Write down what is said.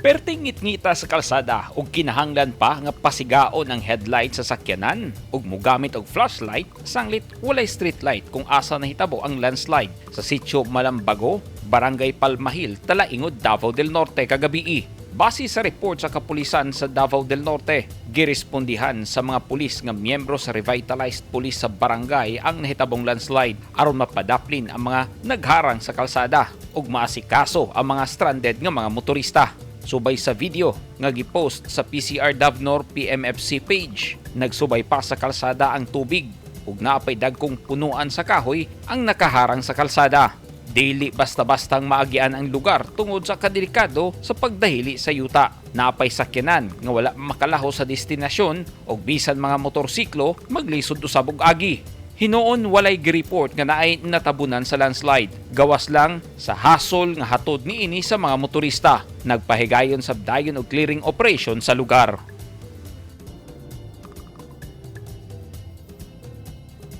Perting ngitngita sa kalsada ug kinahanglan pa nga pasigaon ang headlight sa sakyanan ug mogamit og flashlight sanglit walay street light kung asa nahitabo ang landslide sa Sitio Malambago, Barangay Palmahil, Talaingod, Davao del Norte kagabii. Base sa report sa kapulisan sa Davao del Norte, girespondihan sa mga pulis nga miyembro sa Revitalized Police sa barangay ang nahitabong landslide aron mapadaplin ang mga nagharang sa kalsada ug maasikaso ang mga stranded nga mga motorista. Subay sa video nga gipost sa PCR Davnor PMFC page, nagsubay pa sa kalsada ang tubig ug naapay dagkong punuan sa kahoy ang nakaharang sa kalsada. Dili basta-bastang maagian ang lugar tungod sa kadelikado sa pagdahili sa yuta. Naapay sakyanan nga wala makalaho sa destinasyon og bisan mga motorsiklo maglisod usab og agi. Hinuon walay gi-report nga naay natabunan sa landslide. Gawas lang sa hasol nga hatod niini sa mga motorista. Nagpahigayon sab dayon og clearing operation sa lugar.